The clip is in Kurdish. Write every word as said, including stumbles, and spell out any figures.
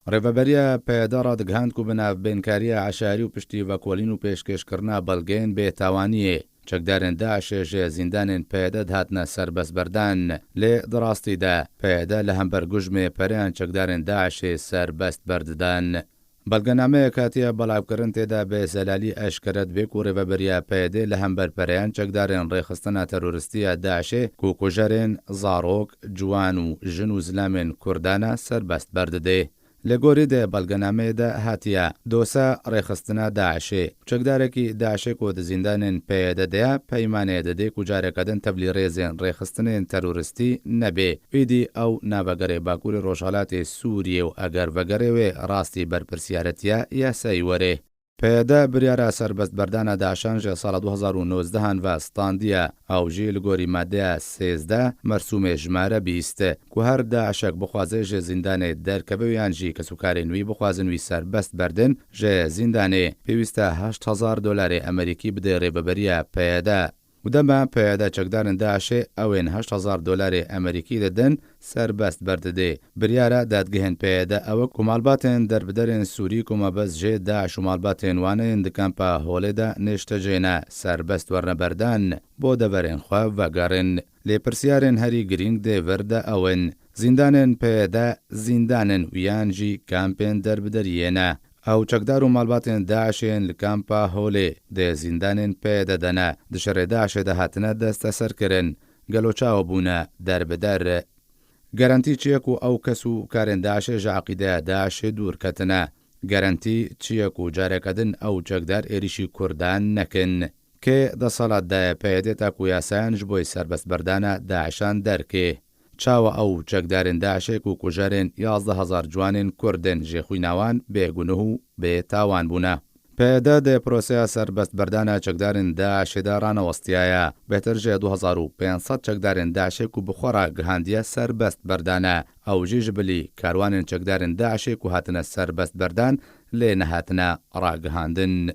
Rêveberiya P Y D radigihand ku bi navbênkariya eşarî û piştî vekolîn û pêşkêşkirina belgeyên bêtawaniyê, çekdarên DAIŞê ji zîndanên P Y D dihatine serbestberdan. Lê di rastî de P Y D li hember gujmê pereyan çekdarên DAIŞê serbest berdidan. Belgenameyek hatiye belavkirin, tê de bi zelalî eşkere dibe ku rêveberiya P Y D li hember pereyan çekdarên rêxistina teroristî ya DAIŞê ku kujerên zarok, ciwan û jin û zilamên Kurdan e serbest berdide. Li gorî di belgenameyê de hatiye, dosa rêxistina DAIŞê, çekdarekî DAIŞê ku di zîndanên P Y D de ye, peymanê dide ku careke din tevlî rêzên rêxistinên teroristî nebe. Êdî ew navegerê Bakurê Rojhelatê Sûriyê û eger vegerê wê rastî berpirsiyaretiya yasayî were. P Y D biryara serbestberdana DAIŞan ji sala du hezar û nozdeh ve standiye. Ew jî li gorî madeya sêzdeh mersûmê jimare bîst, ku her DAIŞek bixwaze ji zîndanê derkeve û yan jî kesûkarên wî bixwazin wî serbest berdin ji zîndanê, pêwîst e heşt hezar dolarê Amerîkî bide rêveberiya P Y D. Û dema P Y D çekdarên DAIŞê ew ên heşt hezar dolarê Amerîkî didin, serbest berdide. Biryara dadgehên P Y D ew e ku malbatên derbiderên Sûrî ku mebest jê DAIŞ û malbatên wan ên di kampa Holê de nêştecê ne, serbest werne berdan, bo deverên xwe vegerin. Lê pirsiyarên herî girîng dê vir de ew in: zîndanên P Y D zîndan in û yan jî kampên derbideriyê ne? Ew çekdar û malbatên DAIŞê yên li kampa Holê di zîndanên P Y D de ne, di şerê DAIŞê de hatine desteserkirin. Gelo çawa bûne derbider? Gerentî çi ye ku ew kes û karên DAIŞê ji eqîdeya DAIŞê dûr ketine? Gerentî çi ye ku careke din ew çekdar êrîşî Kurdan nekin? Kê desthilat daye P Y D ta ku yasayan ji bo serbestberdana DAIŞan derkê? Çawa ew çekdarên DAIŞê ku kujerên yazdeh hezar ciwanên Kurd in jê xwîna wan bêgunuh û bê tawan bûne? P Y D di proseya serbestberdana çekdarên DAIŞê de ranewestiyaye. Bêhtir ji du hezar û pênc sed çekdarên DAIŞê ku bi xwe ragihandiye serbest berdane. Ew jî ji bilî karwanên çekdarên DAIŞê ku hatine serbest berdan lê nehatine ragihandin.